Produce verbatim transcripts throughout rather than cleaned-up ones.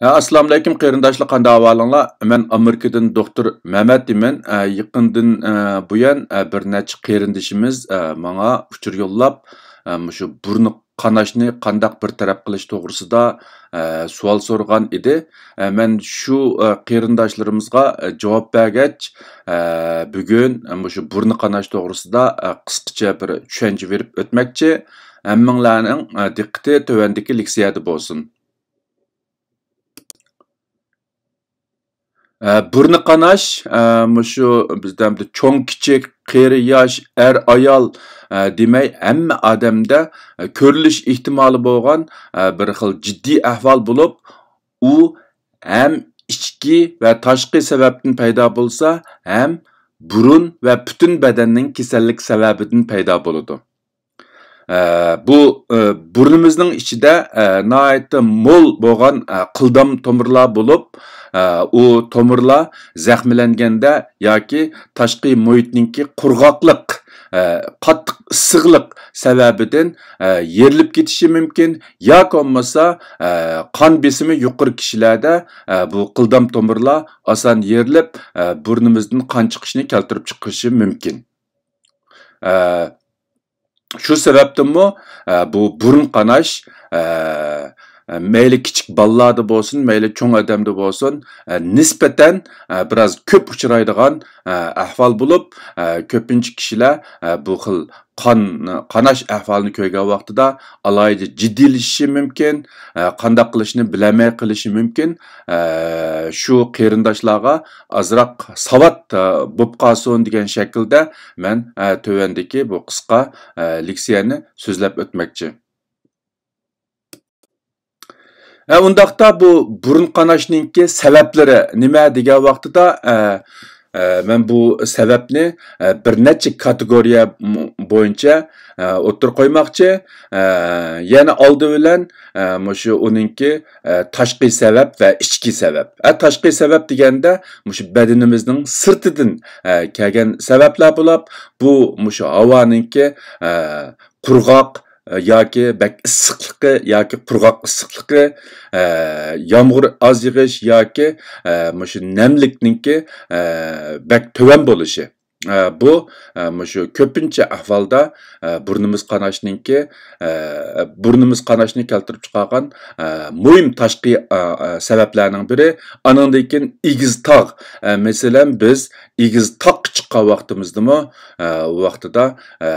ھە، ئەسسالامۇئەلەيكۇم قېرىنداشلار، قانداق ئەھۋالىڭلار؟ مەن ئامېرىكىدىن دوختۇر مەمەت دېمەن. ئە، يېقىندىن، ئە، بۇيان، ئە، بىر نەچچە قېرىندىشىمىز، ئە، ماڭا ئۇچۇر يوللاپ، ئە، مۇشۇ بۇرنى قاناشنى قانداق بىر تەرەپ قىلىش توغرىسىدا، ئە، سوئال سورىغان ئىدى. ئە، مەن شۇ، ئە، قېرىنداشلىرىمىزغا، ئە، جاۋاب بەرگەچ، ئە، بۈگۈن، ئە، مۇشۇ بۇرنى قاناش توغرىسىدا، ئە، قىسقىچە بىر چۈشەنچە بېرىپ ئۆتمەكچى. ھەممىڭلارنىڭ، ئە، دىققىتى تۆۋەندىكى لېكسىيەدە بولسۇن. ئە، بۇرنى قاناش، ئە، مۇشۇ بىزدە چوڭ، كىچىك، قېرى، ياش، ئەر، ئايال، ئە، دېمەي، ھەممە ئادەمدە، ئە، كۆرۈلۈش ئېھتىمالى بولغان، ئە، بىر خىل جىددىي ئەھۋال بولۇپ، ئۇ ھەم ئىچكى ۋە تاشقى سەۋەبتىن پەيدا بولسا، ھەم بۇرۇن ۋە پۈتۈن بەدەننىڭ كېسەللىك سەۋەبىدىن پەيدا بولىدۇ. ئە، بۇ، ئە، بۇرنىمىزنىڭ ئىچىدە، ئە، ناھايىتى مول بولغان، ئە، قىلدام تومۇرلار بولۇپ، ئە، ئۇ تومۇرلار زەخىملەنگەندە ياكى تاشقى مۇھىتنىڭكى قۇرغاقلىق، ئە، قاتتىق ئىسسىقلىق سەۋەبىدىن، ئە، يېرىلىپ كېتىشى مۇمكىن ياكى بولمىسا، ئە، قان بېسىمى يۇقىرى كىشىلەردە، ئە، بۇ قىلدام تومۇرلار ئاسان يېرىلىپ، ئە، بۇرنىمىزدىن قان چىقىشنى كەلتۈرۈپ چىقىرىشى مۇمكىن. ئە، شۇ سەۋەبتىنمۇ، ئە، بۇ بۇرۇن قاناش، ئە، مەيلى كىچىك بالىلاردا بولسۇن، مەيلى چوڭ ئادەمدە بولسۇن، ئە، نىسبەتەن، ئە، بىراز كۆپ ئۇچرايدىغان، ئە، ئەھۋال بولۇپ، ئە، كۆپىنچە كىشىلەر، ئە، بۇ خىل قان قاناش ئەھۋالىنى كۆرگەن ۋاقتىدا ئالاھىدە جىددىيلىشىشى مۇمكىن، ئە، قانداق قىلىشنى بىلەلمەي قېلىشى مۇمكىن. ئە، شۇ قېرىنداشلارغا ئازراق ساۋات، ئە، بوپ قالسۇن دېگەن شەكىلدە مەن، ئە، تۆۋەندىكى بۇ قىسقا، ئە، لېكسىيەنى سۆزلەپ ئۆتمەكچى. ئە، ئۇنداقتا بۇ بۇرۇن قاناشنىڭكى سەۋەبلىرى نېمە دېگەن ۋاقتىدا، ئە، ئە، مەن بۇ سەۋەبنى، ئە، بىر نەچچە كاتېگورىيە م-، بويىچە، ئە، ئوتتۇرىغا قويماقچى. ئە، يەنە ئالدى بىلەن، ئە، مۇشۇ ئۇنىڭكى، ئە، تاشقى سەۋەب ۋە ئىچكى سەۋەب. ئە، تاشقى سەۋەب دېگەندە مۇشۇ بەدىنىمىزنىڭ سىرتىدىن، ئە، كەلگەن سەۋەبلەر بولۇپ، بۇ مۇشۇ ھاۋانىڭكى، ئە، قۇرغاق، ئە، ياكى بەك ئىسسىقلىقى ياكى قۇرغاق ئىسسىقلىقى، ئە، يامغۇر ئاز يېغىش ياكى، ئە، مۇشۇ نەملىكنىڭكى، ئە، بەك تۆۋەن بولۇشى. ئە، بۇ، ئە، مۇشۇ كۆپىنچە ئەھۋالدا، ئە، بۇرنىمىز قاناشنىڭكى، ئە، بۇرنىمىز قاناشنى كەلتۈرۈپ چىقارغان، ئە، مۇھىم تاشقى، ئە، ئە، سەۋەبلەرنىڭ بىرى. ئانىڭدىن كېيىن ئېگىز تاغ. ئە، مەسىلەن، بىز ئېگىز تاغقا چىققان ۋاقتىمىزدىمۇ، ئە، ئۇ ۋاقتىدا، ئە،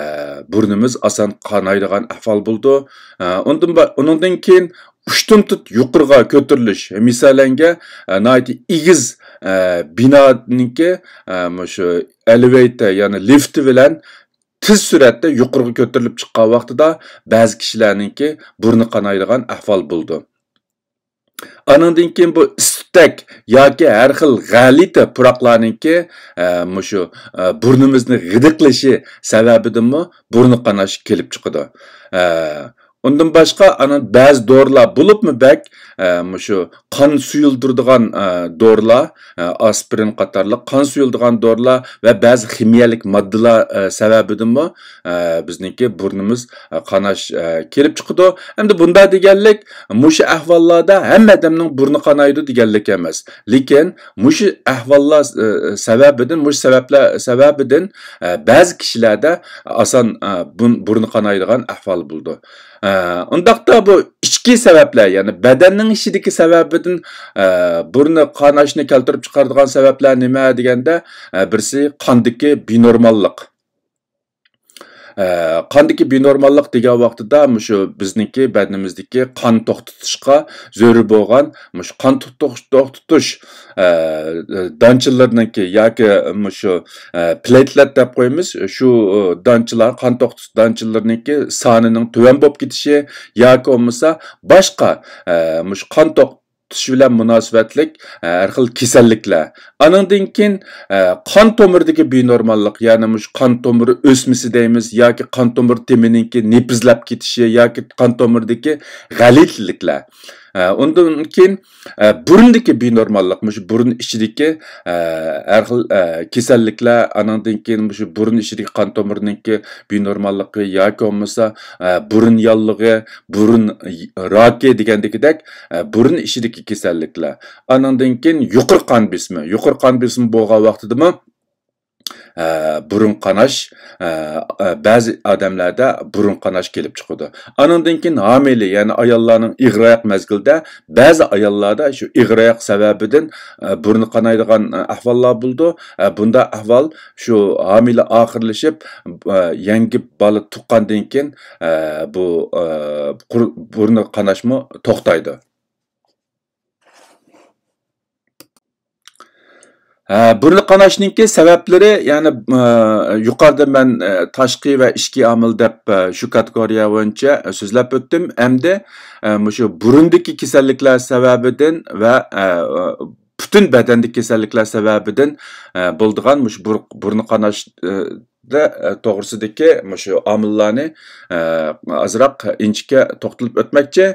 بۇرنىمىز ئاسان قانايدىغان ئەھۋال بولىدۇ. ئە، ئۇندىن با-، ئۇنىڭدىن كېيىن ئۇشتۇمتۇت يۇقىرىغا كۆتۈرۈلۈش. مىسالەنگە، ئە، ناھايىتى ئېگىز، ئە، بىنانىڭكى، ئە، مۇشۇ ئېلېۋەيتور، يەنى لىفت بىلەن تېز سۈرئەتتە يۇقىرىغا كۆتۈرۈلۈپ چىققان ۋاقتىدا بەزى كىشىلەرنىڭكى بۇرنى قانايدىغان ئەھۋال بولىدۇ. ئانىڭدىن كېيىن بۇ ئىس-تۈتەك ياكى ھەر خىل غەلىتە پۇراقلارنىڭكى، ئە، مۇشۇ، ئە، بۇرنىمىزنى غىدىقلىشى سەۋەبىدىنمۇ بۇرنى قاناش كېلىپ چىقىدۇ. ئە، ئۇندىن باشقا، ئانا بەزى دورىلار بولۇپمۇ بەك، ئە، مۇشۇ قان سۇيۇلدۇرىدىغان، ئە، دورىلار، ئە، ئاسپىرىن قاتارلىق قان سۇيۇلىدىغان دورىلار ۋە بەزى خىمىيەلىك ماددىلار، ئە، سەۋەبىدىنمۇ، ئە، بىزنىڭكى بۇرنىمىز، ئە، قاناش، ئە، كېلىپ چىقىدۇ. ئەمدى بۇنداق دېگەنلىك، مۇشۇ ئەھۋاللاردا ھەممە ئادەمنىڭ بۇرنى قانايدۇ دېگەنلىك ئەمەس. لېكىن مۇشۇ ئەھۋاللار، ئە، سەۋەبىدىن، مۇشۇ سەۋەبلەر سەۋەبىدىن، ئە، بەزى كىشىلەردە ئاسان، ئە، بۇن-، بۇرنى قانايدىغان ئەھۋال بولىدۇ. ئە، ئۇنداقتا بۇ ئىچكى سەۋەبلەر، يەنى بەدەننىڭ ئىچىدىكى سەۋەبىدىن، ئە، بۇرنى قاناشنى كەلتۈرۈپ چىقارىدىغان سەۋەبلەر نېمە دېگەندە، ئە، بىرسى قاندىكى بىنورماللىق. ئە، قاندىكى بىنورماللىق دېگەن ۋاقتىدا مۇشۇ بىزنىڭكى بەدىنىمىزدىكى قان توختىتىشقا زۆرۈر بولغان مۇشۇ قان توختىتىش، توختىتىش، ئە، دانچىلىرىنىڭكى ياكى مۇشۇ، ئە، پلېتلېت دەپ قويىمىز، شۇ، ئە، دانچىلار، قان توختىتىش دانچىلىرىنىڭكى سانىنىڭ تۆۋەن بولۇپ كېتىشى ياكى بولمىسا باشقا، ئە، مۇشۇ قان توختىتىش بىلەن مۇناسىۋەتلىك، ئە، ھەر خىل كېسەللىكلەر. ئانىڭدىن كېيىن، ئە، قان تومۇرىدىكى بىنورماللىق، يەنى مۇشۇ قان تومۇرى ئۆسمىسى دەيمىز ياكى قان تومۇر تېمىنىڭكى نېپىزلەپ كېتىشى ياكى قان تومۇرىدىكى غەلىتىلىكلەر. ئۇندىن كېيىن بۇرۇندىكى بىنورماللىق، مۇشۇ بۇرۇن ئىچىدىكى ھەر خىل كېسەللىكلەر، ئانىڭدىن كېيىن مۇشۇ بۇرۇن ئىچىدىكى قان تومۇرىنىڭكى بىنورماللىقى ياكى بولمىسا بۇرۇن ياللۇغى، بۇرۇن راكى دېگەندىكىدەك بۇرۇن ئىچىدىكى كېسەللىكلەر. ئانىڭدىن كېيىن يۇقىرى قان بېسىمى. يۇقىرى قان بېسىمى بولغان ۋاقتىدىمۇ ئە، بۇرۇن قاناش، ئە، ئە، بەزى ئادەملەردە بۇرۇن قاناش كېلىپ چىقىدۇ. ئانىڭدىن كېيىن ھامىلە، يەنى ئاياللارنىڭ ئېغىراياق مەزگىلىدە، بەزى ئاياللاردا شۇ ئېغىراياق سەۋەبىدىن، ئە، بۇرنى قانايدىغان، ئە، ئەھۋاللار بولىدۇ. ئە، بۇنداق ئەھۋال شۇ ھامىلە ئاخىرلىشىپ، ئە، يەڭگىپ بالا تۇغقاندىن كېيىن، ئە، بۇ، ئە، قۇر-، بۇرنى قاناشمۇ توختايدۇ. ھە، بۇرنى قاناشنىڭكى سەۋەبلىرى، يەنى، ئە، يۇقىرىدا مەن، ئە، تاشقى ۋە ئىچكى ئامىل دەپ، ئە، شۇ كاتېگورىيە بويىچە، ئە، سۆزلەپ ئۆتتۈم. ئەمدى، ئە، مۇشۇ بۇرۇندىكى كېسەللىكلەر سەۋەبىدىن ۋە، ئە، پۈتۈن بەدەندىكى كېسەللىكلەر سەۋەبىدىن، ئە، بولىدىغان مۇشۇ بۇر-، بۇرنى قاناش، ئە، دە، ئە، توغرىسىدىكى مۇشۇ ئامىللارنى، ئە، ئازراق ئىنچىكە توختىلىپ ئۆتمەكچى.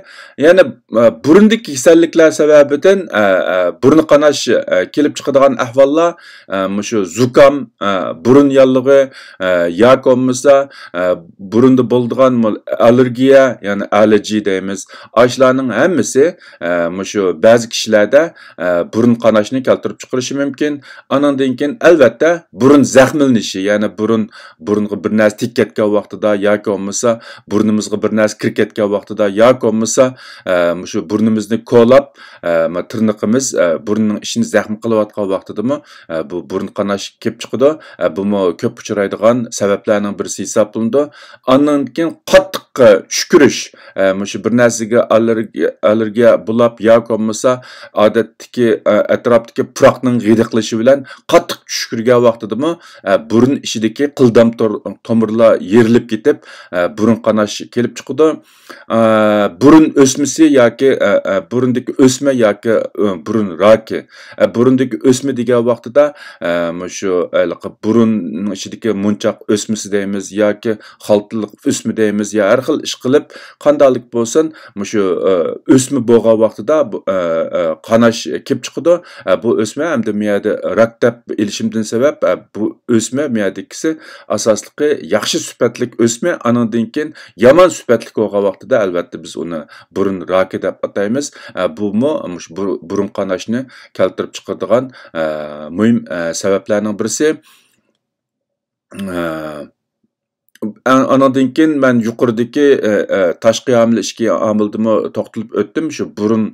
يەنى، ئە، بۇرۇندىكى كېسەللىكلەر سەۋەبىدىن، ئە، ئە، بۇرنى قاناش، ئە، كېلىپ چىقىدىغان ئەھۋاللار، ئە، مۇشۇ زۇكام، ئە، بۇرۇن ياللۇغى، ئە، ياكى بولمىسا، ئە، بۇرۇندا بولىدىغان مول-، ئاللېرگىيە، يەنى ئەللېرژى دەيمىز. ئاشۇلارنىڭ ھەممىسى، ئە، مۇشۇ بەزى كىشىلەردە، ئە، بۇرۇن قاناشنى كەلتۈرۈپ چىقىرىشى مۇمكىن. ئانىڭدىن كېيىن، ئەلۋەتتە، بۇرۇن زەخىملىنىشى، يەنى بۇرۇن، بۇرۇنغا بىر نەرسە تېگىپ كەتكەن ۋاقتىدا ياكى بولمىسا بۇرنىمىزغا بىر نەرسە كىرىپ كەتكەن ۋاقتىدا ياكى بولمىسا، ئە، مۇشۇ بۇرنىمىزنى كولاپ، ئە، ما، تىرنىقىمىز، ئە، بۇرنىنىڭ ئىچىنى زەخىم قىلىۋاتقان ۋاقتىدىمۇ، ئە، بۇ بۇرۇن قاناش كېلىپ چىقىدۇ. ئە، بۇمۇ كۆپ ئۇچرايدىغان سەۋەبلەرنىڭ بىرسى ھېسابلىنىدۇ. ئاندىن كېيىن قاتتىق، ئە، چۈشكۈرۈش، ئە، مۇشۇ بىر نەرسىگە ئاللېرگىيە، ئاللېرگىيە بولاپ ياكى بولمىسا ئادەتتىكى، ئە، ئەتراپتىكى پۇراقنىڭ غىدىقلىشى بىلەن قاتتىق چۈشكۈرگەن ۋاقتىدىمۇ، ئە، بۇرۇن ئىچىدىكى قىلدام تور-، تومۇرلار يېرىلىپ كېتىپ، ئە، بۇرۇن قاناش كېلىپ چىقىدۇ. ئە، بۇرۇن ئۆسمىسى ياكى، ئە، ئە، بۇرۇندىكى ئۆسمە ياكى، ئە، بۇرۇن راكى. ئە، بۇرۇندىكى ئۆسمە دېگەن ۋاقتىدا، ئە، مۇشۇ ھېلىقى بۇرۇننىڭ ئىچىدىكى مۇنچاق ئۆسمىسى دەيمىز ياكى خالتىلىق ئۆسمە دەيمىز يا ھەر خىل ئىش قىلىپ، قانداقلىك بولسۇن، مۇشۇ، ئە، ئۆسمە بولغان ۋاقتىدا بۇ، ئە، ئە، قاناش كېلىپ چىقىدۇ. ئە، بۇ ئۆسمە ئەمدى مۇ يەردە راك دەپ ئېلىشىمدىن سەۋەب، ئە، بۇ ئۆسمە مۇ يەردىكىسى ئاساسلىقى ياخشى سۈپەتلىك ئۆسمە، ئانىڭدىن كېيىن يامان سۈپەتلىك بولغان ۋاقتىدا، ئەلۋەتتە، بىز ئۇنى بۇرۇن راكى دەپ ئاتايمىز. ئە، بۇمۇ مۇشۇ بۇر-، بۇرۇن قاناشنى كەلتۈرۈپ چىقىدىغان، ئە، مۇھىم، ئە، سەۋەبلەرنىڭ بىرسى. ئە، ئە، ئانىڭدىن كېيىن مەن يۇقىرىدىكى، ئە، ئە، تاشقى ئامىل، ئىچكى ئامىلدىمۇ توختىلىپ ئۆتتۈم. شۇ بۇرۇن،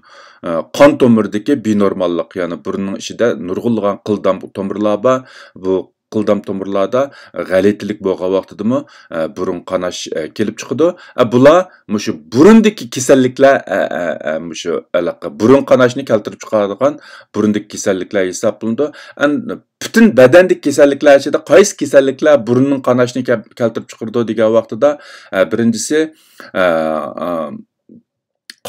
ئە، قان تومۇرىدىكى بىنورماللىق، يەنى بۇرۇننىڭ ئىچىدە نۇرغۇنلىغان قىلدام تومۇرلار بار. بۇ قىلدام تومۇرلاردا غەلىتىلىك بولغان ۋاقتىدىمۇ، ئە، بۇرۇن قاناش، ئە، كېلىپ چىقىدۇ. ئە، بۇلار مۇشۇ بۇرۇندىكى كېسەللىكلەر، ئە، ئە، ئە، مۇشۇ ھېلىقى بۇرۇن قاناشنى كەلتۈرۈپ چىقارىدىغان بۇرۇندىكى كېسەللىكلەر ھېسابلىنىدۇ. ئەن-، پۈتۈن بەدەندىكى كېسەللىكلەر ئىچىدە قايسى كېسەللىكلەر بۇرۇننىڭ قاناشنى كەپ-، كەلتۈرۈپ چىقىرىدۇ دېگەن ۋاقتىدا، ئە، بىرىنچىسى، ئە، ئە،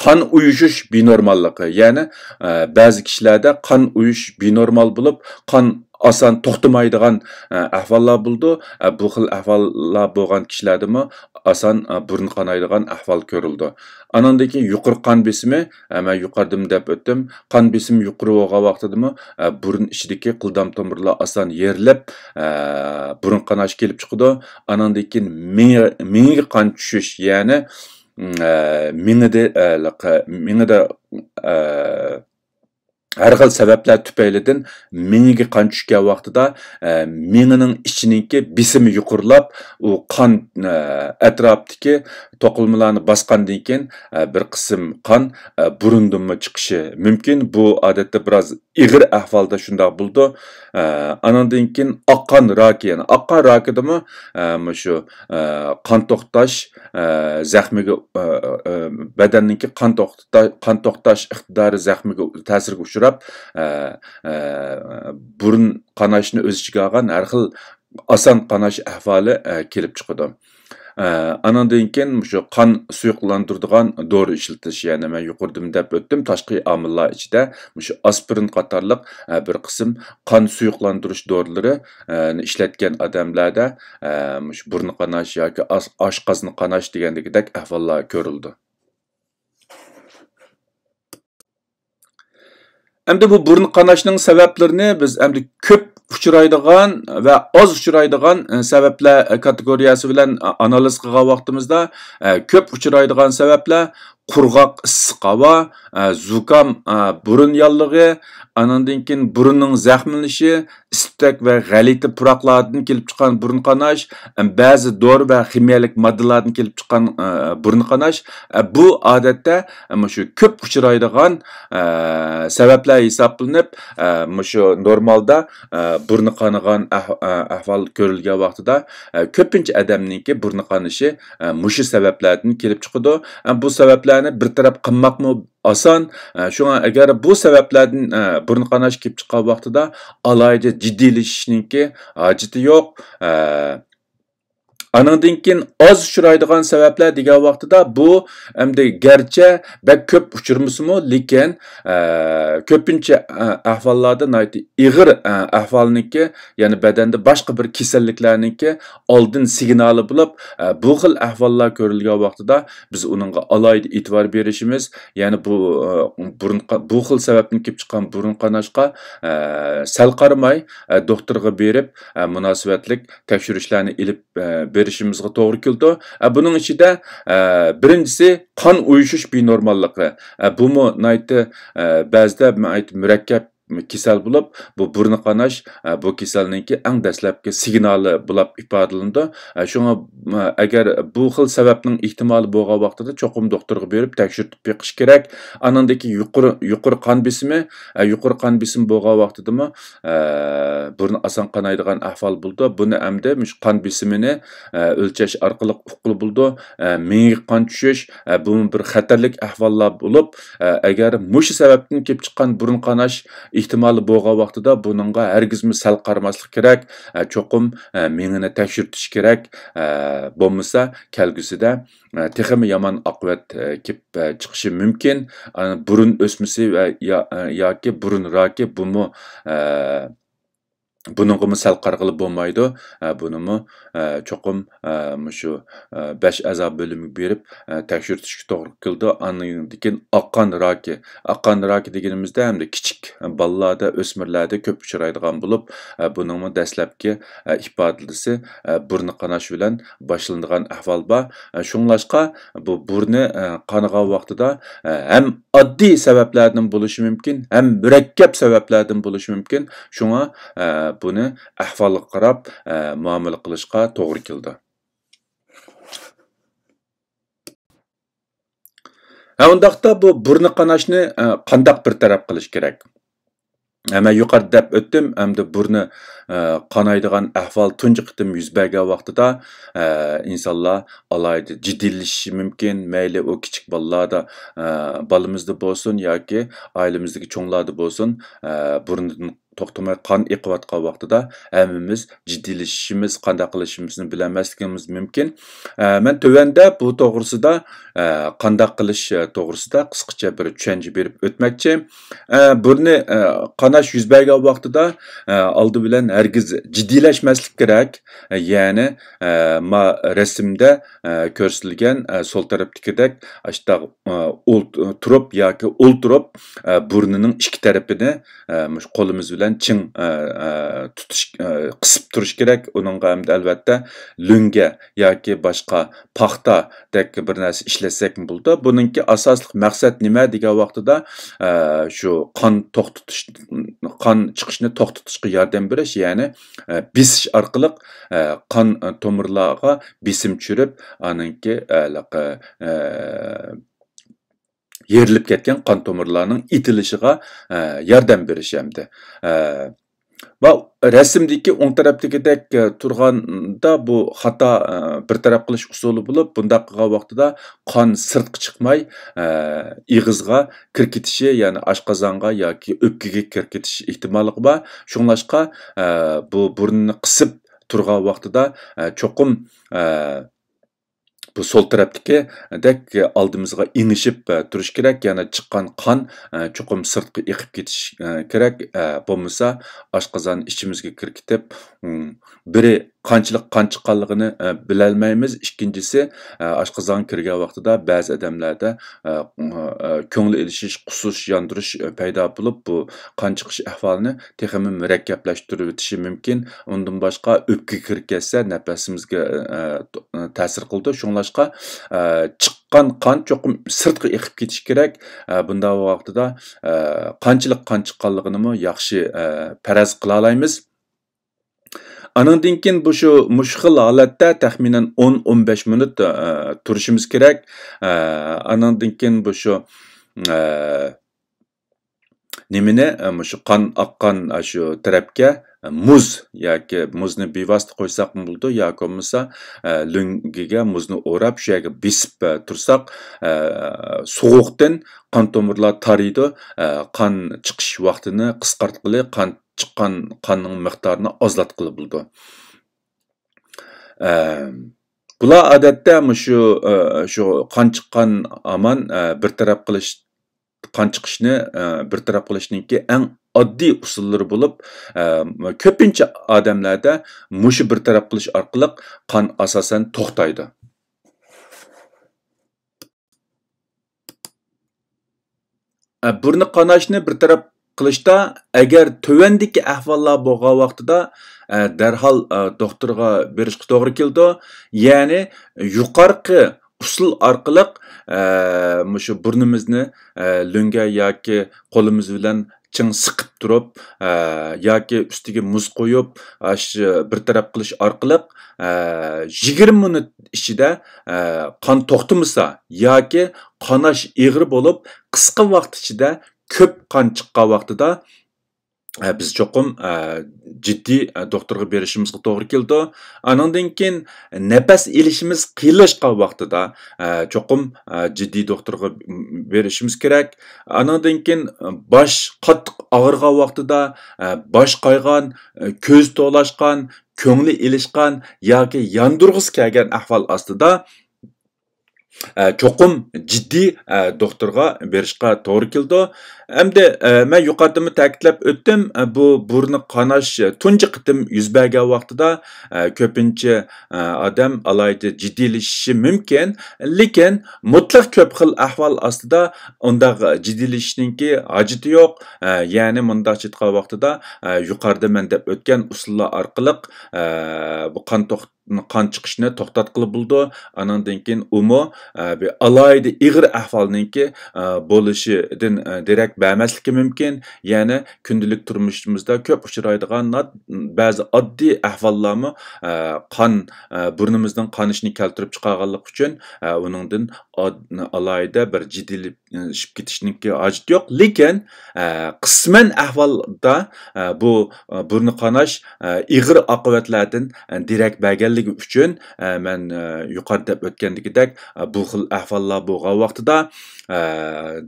قان ئۇيۇشۇش بىنورماللىقى، يەنى، ئە، بەزى كىشىلەردە قان ئۇيۇش بىنورمال بولۇپ، قان ئاسان توختىمايدىغان، ئە، ئەھۋاللار بولىدۇ. ئە، بۇ خىل ئەھۋاللار بولغان كىشىلەردىمۇ ئاسان، ئە، بۇرۇن قانايدىغان ئەھۋال كۆرۈلىدۇ. ئانىڭدىن كېيىن يۇقىرى قان بېسىمى، ئە، مەن يۇقىرىدىمۇ دەپ ئۆتتۈم. قان بېسىمى يۇقىرى بولغان ۋاقتىدىمۇ، ئە، بۇرۇن ئىچىدىكى قىلدام تومۇرلار ئاسان يېرىلىپ، ئە، بۇرۇن قاناش كېلىپ چىقىدۇ. ئانىڭدىن كېيىن مېڭە، مېڭىگە قان چۈشۈش، يەنى، ئە، مېڭىدە، ئە، لىق-، مېڭىدە، ئە، ھەر خىل سەۋەبلەر تۈپەيلىدىن مېڭىگە قان چۈشكەن ۋاقتىدا، ئە، مېڭىنىڭ ئىچىنىڭكى بېسىمى يۇقىرىلاپ، ئۇ قان، ئە، ئەتراپتىكى توقۇلمىلارنى باسقاندىن كېيىن، ئە، بىر قىسىم قان، ئە، بۇرۇندىنمۇ چىقىشى مۇمكىن. بۇ ئادەتتە بىراز ئېغىر ئەھۋالدا شۇنداق بولىدۇ. ئە، ئانىڭدىن كېيىن ئاق قان راكى، يەنى ئاق قان راكىدىمۇ، ئە، مۇشۇ، ئە، قان توختاش، ئە، زەخمىگە، ئە، ئە، بەدەننىڭكى قان توختا-، قان توختاش ئىقتىدارى زەخمىگە، تەسىرگە ئۇچراپ، ئە، ئە، بۇرۇن قاناشنى ئۆز ئىچىگە ئالغان ھەر خىل ئاسان قاناش ئەھۋالى، ئە، كېلىپ چىقىدۇ. ئە، ئانىڭدىن كېيىن مۇشۇ قان سۇيۇقلاندۇرىدىغان دورا ئىشلىتىش، يەنى مەن يۇقىرىدىمۇ دەپ ئۆتتۈم، تاشقى ئامىللار ئىچىدە مۇشۇ ئاسپىرىن قاتارلىق، ئە، بىر قىسىم قان سۇيۇقلاندۇرۇش دورىلىرى، ئە، ئىشلەتكەن ئادەملەردە، ئە، مۇشۇ بۇرنى قاناش ياكى ئاس-، ئاشقازىنى قاناش دېگەندىكىدەك ئەھۋاللار كۆرۈلىدۇ. ئەمدى بۇ بۇرۇن قاناشنىڭ سەۋەبلىرىنى بىز ئەمدى كۆپ ئۇچرايدىغان ۋە ئاز ئۇچرايدىغان، ئە، سەۋەبلەر كاتېگورىيەسى بىلەن، ئە، ئانالىز قىلغان ۋاقتىمىزدا، ئە، كۆپ ئۇچرايدىغان سەۋەبلەر قۇرغاق ئىسسىق ھاۋا، ئە، زۇكام، ئە، بۇرۇن ياللۇغى، ئانىڭدىن كېيىن بۇرۇننىڭ زەخىملىنىشى، ئىس-تۈتەك ۋە غەلىتە پۇراقلاردىن كېلىپ چىققان بۇرۇن قاناش، ئە، بەزى دورا ۋە خىمىيەلىك ماددىلاردىن كېلىپ چىققان، ئە، بۇرۇن قاناش، ئە، بۇ ئادەتتە، ئە، مۇشۇ كۆپ ئۇچرايدىغان، ئە، سەۋەبلەر ھېسابلىنىپ، ئە، مۇشۇ نورمالدا، ئە، بۇرنى قانىغان ئەھ-، ئە، ئەھۋال كۆرۈلگەن ۋاقتىدا، ئە، كۆپىنچە ئادەمنىڭكى بۇرنى قانىشى، ئە، مۇشۇ سەۋەبلەردىن كېلىپ چىقىدۇ. ئە، بۇ سەۋەبلەرنى بىر تەرەپ قىلماقمۇ ئاسان. ئە، شۇڭا ئەگەر بۇ سەۋەبلەردىن، ئە، بۇرنى قاناش كېلىپ چىققان ۋاقتىدا ئالاھىدە جىددىيلىشىشنىڭكى ھاجىتى يوق. ئە، ئانىڭدىن كېيىن ئاز ئۇچرايدىغان سەۋەبلەر دېگەن ۋاقتىدا بۇ ئەمدى گەرچە بەك كۆپ ئۇچرىمىسىمۇ، لېكىن، ئە، كۆپىنچە، ئە، ئەھۋاللاردا ناھايىتى ئېغىر، ئە، ئەھۋالنىڭكى، يەنى بەدەندە باشقا بىر كېسەللىكلەرنىڭكى ئالدىن سىگنالى بولۇپ، ئە، بۇ خىل ئەھۋاللار كۆرۈلگەن ۋاقتىدا بىز ئۇنىڭغا ئالاھىدە ئېتىبار بېرىشىمىز، يەنى بۇ، ئە، بۇرۇن قا-، بۇ خىل سەۋەبتىن كېلىپ چىققان بۇرۇن قاناشقا، ئە، سەل قارىماي، ئە، دوختۇرغا بېرىپ، ئە، مۇناسىۋەتلىك تەكشۈرۈشلەرنى ئېلىپ، ئە، بېرىشىمىزغا توغرا كېلىدۇ. ئە، بۇنىڭ ئىچىدە، ئە، بىرىنچىسى قان ئۇيۇشۇش بىنورماللىقى. ئە، بۇمۇ ناھايىتى، ئە، بەزىدە ناھايىتى مۇرەككەپ كېسەل بولۇپ، بۇ بۇرنى قاناش، ئە، بۇ كېسەلنىڭكى ئەڭ دەسلەپكى سىگنالى بولۇپ ئىپادىلىنىدۇ. ئە، شۇڭا، ئە، ئەگەر بۇ خىل سەۋەبنىڭ ئېھتىمالى بولغان ۋاقتىدا چوقۇم دوختۇرغا بېرىپ تەكشۈرتۈپ بېقىش كېرەك. ئانىڭدىن كېيىن يۇقىرى، يۇقىرى قان بېسىمى، ئە، يۇقىرى قان بېسىمى بولغان ۋاقتىدىمۇ، ئە، بۇرنى ئاسان قانايدىغان ئەھۋال بولىدۇ. بۇنى ئەمدى مۇشۇ قان بېسىمىنى، ئە، ئۆلچەش ئارقىلىق ئۇققىلى بولىدۇ. ئە، مېڭىگە قان چۈشۈش، ئە، بۇمۇ بىر خەتەرلىك ئەھۋاللار بولۇپ، ئە، ئەگەر مۇشۇ سەۋەبتىن كېلىپ چىققان بۇرۇن قاناش ئېھتىمالى بولغان ۋاقتىدا بۇنىڭغا ھەرگىزمۇ سەل قارىماسلىق كېرەك. ئە، چوقۇم، ئە، مېڭىنى تەكشۈرتۈش كېرەك. ئە، بولمىسا كەلگۈسىدە، ئە، تېخىمۇ يامان ئاقىۋەت، ئە، كېلىپ، ئە، چىقىشى مۇمكىن. ئە، بۇرۇن ئۆسمىسى ۋە يا-، ئە، ياكى بۇرۇن راكى بۇمۇ، ئە، بۇنىڭغىمۇ سەل قارىغىلى بولمايدۇ. ئە، بۇنىمۇ، ئە، چوقۇم، ئە، مۇشۇ، ئە، بەش ئەزا بۆلۈمىگە بېرىپ، ئە، تەكشۈرتۈشكە توغرا كېلىدۇ. ئاندىن كېيىن ئاق قان راكى. ئاق قان راكى دېگىنىمىزدە ئەمدى كىچىك بالىلاردا، ئۆسمۈرلەردە كۆپ ئۇچرايدىغان بولۇپ، ئە، بۇنىڭمۇ دەسلەپكى، ئە، ئىپادىسى، ئە، بۇرنى قاناش بىلەن باشلىنىدىغان ئەھۋال بار. ئە، شۇڭلاشقا بۇ بۇرنى، ئە، قانىغان ۋاقتىدا، ئە، ھەم ئاددىي سەۋەبلەردىن بولۇشى مۇمكىن، ھەم مۇرەككەپ سەۋەبلەردىن بولۇشى مۇمكىن. شۇڭا، ئە، بۇنى ئەھۋالغا قاراپ، ئە، مۇئامىلە قىلىشقا توغرا كېلىدۇ. ھە، ئۇنداقتا بۇ بۇرنى قاناشنى، ئە، قانداق بىر تەرەپ قىلىش كېرەك؟ ھە، مەن يۇقىرىدا دەپ ئۆتتۈم، ئەمدى بۇرنى، ئە، قانايدىغان ئەھۋال تۇنجى قېتىم يۈز بەرگەن ۋاقتىدا، ئە، ئىنسانلار ئالاھىدە جىددىيلىشىشى مۇمكىن. مەيلى ئۇ كىچىك بالىلاردا، ئە، بالىمىزدا بولسۇن ياكى ئائىلىمىزدىكى چوڭلاردا بولسۇن، ئە، بۇرنىدىن توختىماي قان ئېقىۋاتقان ۋاقتىدا ھەممىمىز جىددىيلىشىشىمىز، قانداق قىلىشىمىزنى بىلەلمەسلىكىمىز مۇمكىن. ئە، مەن تۆۋەندە بۇ توغرىسىدا، ئە، قانداق قىلىش، ئە، توغرىسىدا قىسقىچە بىر چۈشەنچە بېرىپ ئۆتمەكچى. ئە، بۇرنى، ئە، قاناش يۈز بەرگەن ۋاقتىدا، ئە، ئالدى بىلەن ھەرگىز جىددىيلەشمەسلىك كېرەك. ئە، يەنى، ئە، ما رەسىمدە، ئە، كۆرسىتىلگەن، ئە، سول تەرەپتىكىدەك ئاشتاق، ئە، ئولت-، تۇرۇپ ياكى ئولتۇرۇپ، ئە، بۇرنىنىڭ ئىككى تەرىپىنى، ئە، مۇشۇ قولىمىز بىلەن چىڭ، ئە، ئە، تۇتۇش، ئە، قىسىپ تۇرۇش كېرەك. ئۇنىڭغا ئەمدى ئەلۋەتتە لۆڭگە ياكى باشقا پاختادەك بىر نەرسە ئىشلەتسەكمۇ بولىدۇ. بۇنىڭكى ئاساسلىق مەقسەت نېمە دېگەن ۋاقتىدا، ئە، شۇ قان توختىتىش، قان چىقىشنى توختىتىشقا ياردەم بېرىش، يەنى، ئە، بېسىش ئارقىلىق، ئە، قان تومۇرلارغا بېسىم چۈشۈرۈپ، ئانىڭكى، ئە، ھېلىقى، ئە، يېرىلىپ كەتكەن قان تومۇرلارنىڭ ئېتىلىشىغا، ئە، ياردەم بېرىش ئەمدى. ئە، ۋە رەسىمدىكى ئوڭ تەرەپتىكىدەك، ئە، تۇرغاندا بۇ خاتا، ئە، بىر تەرەپ قىلىش ئۇسۇلى بولۇپ، بۇنداق قىلغان ۋاقتىدا قان سىرتقا چىقماي، ئە، ئېغىزغا كىرىپ كېتىشى، يەنى ئاشقازانغا ياكى ئۆپكىگە كىرىپ كېتىش ئېھتىماللىقى بار. شۇڭلاشقا، ئە، بۇ بۇرنىنى قىسىپ تۇرغان ۋاقتىدا، ئە، چوقۇم، ئە، بۇ سول تەرەپتىكىدەك ئالدىمىزغا ئېڭىشىپ، ئە، تۇرۇش كېرەك. يەنى چىققان قان، ئە، چوقۇم سىرتقا ئېقىپ كېتىش، ئە، كېرەك. ئە، بولمىسا ئاشقازان ئىچىمىزگە كىرىپ كېتىپ، ئىم، بىرى قانچىلىك قان چىققانلىقىنى، ئە، بىلەلمەيمىز. ئىككىنچىسى، ئە، ئاشقازانغا كىرگەن ۋاقتىدا بەزى ئادەملەردە، ئە، ئە، كۆڭۈل ئېلىشىش، قۇسۇش، ياندۇرۇش، ئە، پەيدا بولۇپ، بۇ قان چىقىش ئەھۋالىنى تېخىمۇ مۇرەككەپلەشتۈرۈۋېتىشى مۇمكىن. ئۇندىن باشقا، ئۆپكىگە كىرىپ كەتسە، نەپەسىمىزگە، ئە، تەسىر قىلىدۇ. شۇڭلاشقا، ئە، چىققان قان چوقۇم سىرتقا ئېقىپ كېتىشى كېرەك. ئە، بۇنداق ۋاقتىدا، ئە، قانچىلىك قان چىققانلىقىنىمۇ ياخشى، ئە، پەرەز قىلالايمىز. ئانىڭدىن كېيىن بۇ شۇ، مۇشۇ خىل ھالەتتە تەخمىنەن ئون، ئون بەش مىنۇت، ئە، تۇرۇشىمىز كېرەك. ئە، ئانىڭدىن كېيىن بۇ شۇ، ئە، نېمىنى، ئە، مۇشۇ قان ئاققان، ئە، شۇ تەرەپكە، ئە، مۇز ياكى مۇزنى بىۋاسىتە قويساقمۇ بولىدۇ، ياكى بولمىسا، ئە، لۆڭگىگە مۇزنى ئوراپ، شۇ يەرگە بېسىپ، ئە، تۇرساق، ئە، سوغۇقتىن قان تومۇرلار تارىيدۇ، ئە، قان چىقىش ۋاقتىنى قىسقارتقىلى، قان چىققان قاننىڭ مىقدارىنى ئازلاتقىلى بولىدۇ. ئە، بۇلار ئادەتتە مۇشۇ، ئە، شۇ قان چىققان ھامان، ئە، بىر تەرەپ قىلىش، قان چىقىشنى، ئە، بىر تەرەپ قىلىشنىڭكى ئەڭ ئاددىي ئۇسۇللىرى بولۇپ، ئە، كۆپىنچە ئادەملەردە مۇشۇ بىر تەرەپ قىلىش ئارقىلىق قان ئاساسەن توختايدۇ. ئە، بۇرنى قاناشنى بىر تەرەپ قىلىشتا، ئەگەر تۆۋەندىكى ئەھۋاللار بولغان ۋاقتىدا، ئە، دەرھال، ئە، دوختۇرغا بېرىشقا توغرا كېلىدۇ. يەنى يۇقارقى ئۇسۇل ئارقىلىق، ئە، مۇشۇ بۇرنىمىزنى، ئە، لۆڭگە ياكى قولىمىز بىلەن چىڭ سىقىپ تۇرۇپ، ئە، ياكى ئۈستىگە مۇز قويۇپ، ئاشۇ بىر تەرەپ قىلىش ئارقىلىق، ئە، يىگىرمە مىنۇت ئىچىدە، ئە، قان توختىمىسا ياكى قاناش ئېغىر بولۇپ، قىسقا ۋاقىت ئىچىدە كۆپ قان چىققان ۋاقتىدا، ئە، بىز چوقۇم، ئە، جىددىي، ئە، دوختۇرغا بېرىشىمىزغا توغرا كېلىدۇ. ئانىڭدىن كېيىن نەپەس ئېلىشىمىز قىيىنلاشقان ۋاقتىدا، ئە، چوقۇم، ئە، جىددىي دوختۇرغا بېرىشىمىز كېرەك. ئانىڭدىن كېيىن باش قاتتىق ئاغرىغان ۋاقتىدا، ئە، باش قايغان، ئە، كۆز تولاشقان، كۆڭلى ئېلىشقان ياكى ياندۇرغۇسى كەلگەن ئەھۋال ئاستىدا، ئە، چوقۇم جىددىي، ئە، دوختۇرغا بېرىشقا توغرا كېلىدۇ. ئەمدى، ئە، مەن يۇقىرىدىمۇ تەكىتلەپ ئۆتتۈم، ئە، بۇ بۇرنى قاناش تۇنجى قېتىم يۈز بەرگەن ۋاقتىدا، ئە، كۆپىنچە، ئە، ئادەم ئالاھىدە جىددىيلىشىشى مۇمكىن. لېكىن مۇتلەق كۆپ خىل ئەھۋال ئاستىدا ئۇنداق جىددىيلىشىشنىڭكى ھاجىتى يوق. ئە، يەنى مۇنداقچە ئېيتقان ۋاقتىدا، ئە، يۇقىرىدا مەن دەپ ئۆتكەن ئۇسۇللار ئارقىلىق، ئە، بۇ قان توخ-، قان چىقىشنى توختاتقىلى بولىدۇ. ئانىڭدىن كېيىن ئۇمۇ، ئە، بىر ئالاھىدە ئېغىر ئەھۋالنىڭكى، ئە، بولۇشىدىن، ئە، دېرەك بەرمەسلىكى مۇمكىن. يەنى كۈندىلىك تۇرمۇشىمىزدا كۆپ ئۇچرايدىغان نات-، بەزى ئاددىي ئەھۋاللارمۇ، ئە، قان، ئە، بۇرنىمىزنىڭ قانىشىنى كەلتۈرۈپ چىقارغانلىقى ئۈچۈن، ئە، ئۇنىڭدىن ئاد-، ئالاھىدە بىر جىددىيلىشىپ كېتىشنىڭكى ھاجىتى يوق. لېكىن، ئە، قىسمەن ئەھۋالدا، ئە، بۇ، ئە، بۇرنى قاناش، ئە، ئېغىر ئاقىۋەتلەردىن، ئە، دېرەك بەرگەنلىكى ئۈچۈن، ئە، مەن، ئە، يۇقىرىدا دەپ ئۆتكەندىكىدەك، ئە، بۇ خىل ئەھۋاللار بولغان ۋاقتىدا، ئە،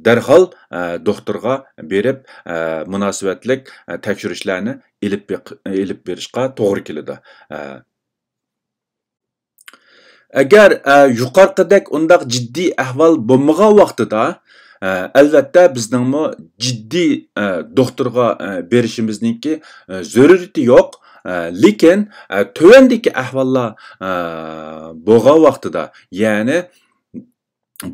دەرھال، ئە، دوختۇرغا بېرىپ، ئە، مۇناسىۋەتلىك، ئە، تەكشۈرۈشلەرنى ئېلىپ بېق-، ئېلىپ بېرىشقا توغرا كېلىدۇ. ئە، ئەگەر، ئە، يۇقىرىقىدەك ئۇنداق جىددىي ئەھۋال بولمىغان ۋاقتىدا، ئە، ئەلۋەتتە بىزنىڭمۇ جىددىي، ئە، دوختۇرغا، ئە، بېرىشىمىزنىڭكى، ئە، زۆرۈرىيىتى يوق. ئە، لېكىن، ئە، تۆۋەندىكى ئەھۋاللار، ئە، بولغان ۋاقتىدا، يەنى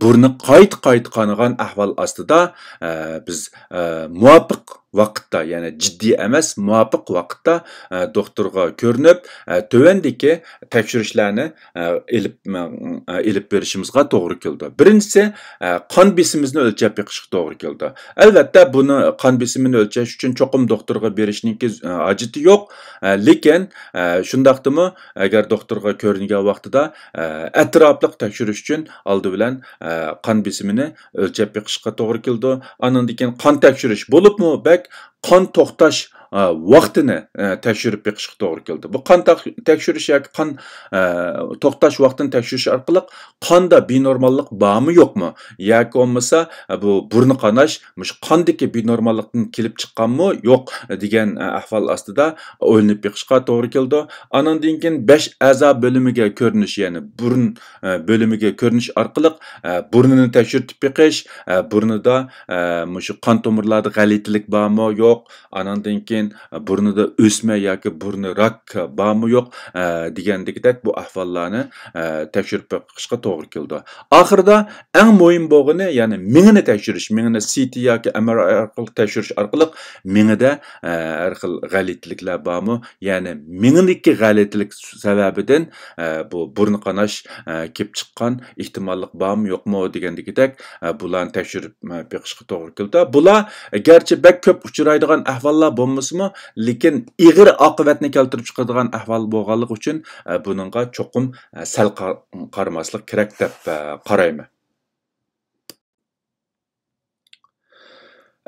بۇرنى قايتا-قايتا قانىغان ئەھۋال ئاستىدا، ئە، بىز، ئە، مۇۋاپىق ۋاقىتتا، يەنى جىددىي ئەمەس، مۇۋاپىق ۋاقىتتا، ئە، دوختۇرغا كۆرۈنۈپ، ئە، تۆۋەندىكى تەكشۈرۈشلەرنى، ئە، ئېلىپ، ئە، ئېلىپ بېرىشىمىزغا توغرا كېلىدۇ. بىرىنچىسى، ئە، قان بېسىمىمىزنى ئۆلچەپ بېقىشقا توغرا كېلىدۇ. ئەلۋەتتە، بۇنى، قان بېسىمىنى ئۆلچەش ئۈچۈن چوقۇم دوختۇرغا بېرىشنىڭكى، ئە، ھاجىتى يوق. ئە، لېكىن، ئە، شۇنداقتىمۇ، ئەگەر دوختۇرغا كۆرۈنگەن ۋاقتىدا، ئە، ئەتراپلىق تەكشۈرۈش ئۈچۈن ئالدى بىلەن، ئە، قان بېسىمىنى ئۆلچەپ بېقىشقا توغرا كېلىدۇ. ئانىڭدىن كېيىن قان تەكشۈرۈش، بولۇپمۇ بەك قان توختاش، ئە، ۋاقتىنى، ئە، تەكشۈرۈپ بېقىشقا توغرا كېلىدۇ. بۇ قان تاق-، تەكشۈرۈش ياكى قان، ئە، توختاش ۋاقتىنى تەكشۈرۈش ئارقىلىق قاندا بىنورماللىق بارمۇ يوقمۇ؟ ياكى بولمىسا، ئە، بۇ بۇرنى قاناش مۇشۇ قاندىكى بىنورماللىقتىن كېلىپ چىققانمۇ يوق دېگەن، ئە، ئەھۋال ئاستىدا ئويلىنىپ بېقىشقا توغرا كېلىدۇ. ئانىڭدىن كېيىن بەش ئەزا بۆلۈمىگە كۆرۈنۈش، يەنى بۇرۇن، ئە، بۆلۈمىگە كۆرۈنۈش ئارقىلىق، ئە، بۇرنىنى تەكشۈرتۈپ بېقىش، ئە، بۇرنىدا، ئە، مۇشۇ قان تومۇرلاردا غەلىتىلىك بارمۇ، يوق، ئاناندىن كېيىن بۇرنىدا ئۆسمە ياكى بۇرنى راك بارمۇ يوق، ئە، دېگەندىكىدەك بۇ ئەھۋاللارنى، ئە، تەكشۈرۈپ بېقىشقا توغرا كېلىدۇ. ئاخىرىدا ئەڭ مۇھىم بولغىنى، يەنى مېڭىنى تەكشۈرۈش، مېڭىنى سىتى ياكى ئەم ئار ئاي ئارقىلىق تەكشۈرۈش ئارقىلىق مېڭىدە، ئە، ھەر خىل غەلىتىلىكلەر بارمۇ، يەنى مېڭىدىكى غەلىتىلىك سەۋەبىدىن، ئە، بۇ بۇرنى قاناش، ئە، كېلىپ چىققان ئېھتىماللىق بارمۇ يوقمۇ دېگەندىكىدەك، ئە، بۇلارنى تەكشۈرۈپ، ئە، بېقىشقا توغرا كېلىدۇ. بۇلار گەرچە بەك كۆپ ئۇچرايدىغان ئەھۋاللار بولمىسىمۇ، لېكىن ئېغىر ئاقىۋەتنى كەلتۈرۈپ چىقىرىدىغان ئەھۋال بولغانلىقى ئۈچۈن، ئە، بۇنىڭغا چوقۇم، ئە، سەل قا-، قارىماسلىق كېرەك دەپ، ئە، قارايمەن.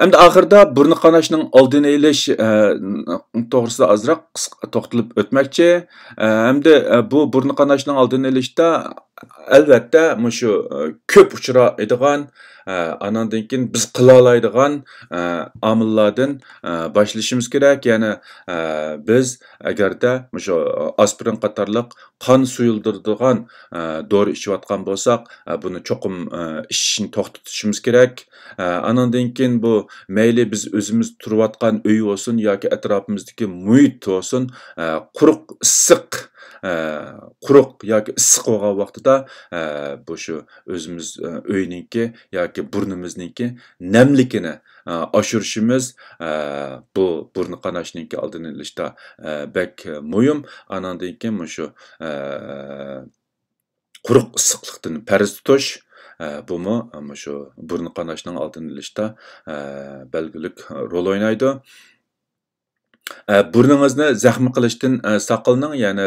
ئەمدى ئاخىرىدا بۇرنى قاناشنىڭ ئالدىنى ئېلىش، ئە، توغرىسىدا ئازراق قىسقا توختىلىپ ئۆتمەكچى. ئە، ئەمدى، ئە، بۇ بۇرنى قاناشنىڭ ئالدىنى ئېلىشتا، ئەلۋەتتە، مۇشۇ، ئە، كۆپ ئۇچرايدىغان، ئە، ئاناندىن كېيىن بىز قىلالايدىغان، ئە، ئامىللاردىن، ئە، باشلىشىمىز كېرەك. يەنى، ئە، بىز ئەگەردە مۇشۇ ئاسپىرىن قاتارلىق قان سۇيۇلدۇرىدىغان، ئە، دورا ئىچىۋاتقان بولساق، ئە، بۇنى چوقۇم، ئە، ئىچىشنى توختىتىشىمىز كېرەك. ئە، ئانىڭدىن كېيىن بۇ مەيلى بىز ئۆزىمىز تۇرۇۋاتقان ئۆي بولسۇن ياكى ئەتراپىمىزدىكى مۇھىت بولسۇن، ئە، قۇرۇق ئىسسىق، ئە، قۇرۇق ياكى ئىسسىق بولغان ۋاقتىدا، ئە، بۇ شۇ ئۆزىمىز، ئە، ئۆينىڭكى ياكى بۇرنىمىزنىڭكى نەملىكىنى، ئە، ئاشۇرۇشىمىز، ئە، بۇ بۇرنى قاناشنىڭكى ئالدىنى ئېلىشتا، ئە، بەك مۇھىم. ئانىڭدىن كېيىن مۇشۇ، ئە، قۇرۇق ئىسسىقلىقتىن پەرەز تۇتۇش، ئە، بۇمۇ مۇشۇ بۇرنى قاناشنىڭ ئالدىنى ئېلىشتا، ئە، بەلگىلىك رول ئوينايدۇ. ئە، بۇرنىڭىزنى زەخمە قىلىشتىن، ئە، ساقلىنىڭ. يەنى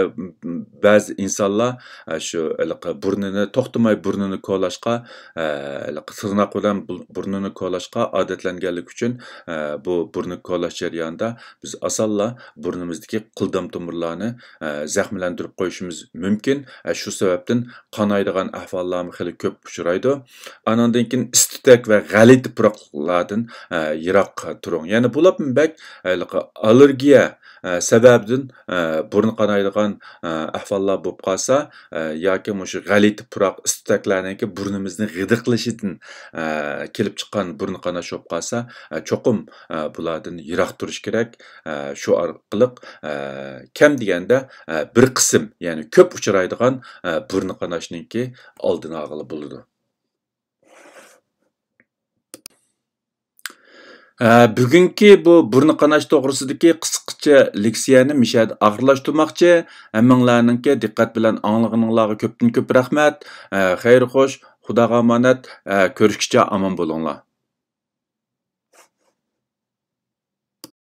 بەزى ئىنسانلار، ئە، شۇ ھېلىقى بۇرنىنى توختىماي بۇرنىنى كولاشقا، ئە، ھېلىقى تىرناق بىلەن بۇ-، بۇرنىنى كولاشقا ئادەتلەنگەنلىكى ئۈچۈن، ئە، بۇ بۇرنى كولاش جەريانىدا بىز ئاسانلا بۇرنىمىزدىكى قىلدام تومۇرلارنى، ئە، زەخىملەندۈرۈپ قويۇشىمىز مۇمكىن. ئە، شۇ سەۋەبتىن قانايدىغان ئەھۋاللارمۇ خېلى كۆپ ئۇچرايدۇ. ئانىڭدىن كېيىن ئىس-تۈتەك ۋە غەلىتە پۇراقلاردىن، ئە، يىراق تۇرۇڭ. يەنە بۇلاپمۇ بەك، ئە، ھېلىقى ئاللېرگىيە، ئە، سەۋەبىدىن، ئە، بۇرنى قانايدىغان، ئە، ئەھۋاللار بولۇپ قالسا، ئە، ياكى مۇشۇ غەلىتە پۇراق ئىس-تۈتەكلەرنىڭكى بۇرنىمىزنى غىدىقلىشىدىن، ئە، كېلىپ چىققان بۇرنى قاناش بولۇپ قالسا، ئە، چوقۇم، ئە، بۇلاردىن يىراق تۇرۇش كېرەك. ئە، شۇ ئارقىلىق، ئە، كەم دېگەندە، ئە، بىر قىسىم، يەنى كۆپ ئۇچرايدىغان، ئە، بۇرنى قاناشنىڭكى ئالدىنى ئالغىلى بولىدۇ. ئە، بۈگۈنكى بۇ بۇرنى قاناش توغرىسىدىكى قىسقىچە لېكسىيەنى مىشەدە ئاخىرلاشتۇرماقچى. ھەممىڭلارنىڭكى دىققەت بىلەن ئاڭلىغىنىڭلارغا كۆپتىن كۆپ رەھمەت. ئە، خەير خوش، خۇداغا ئامانەت. ئە، كۆرۈشكىچە ئامان بولۇڭلار.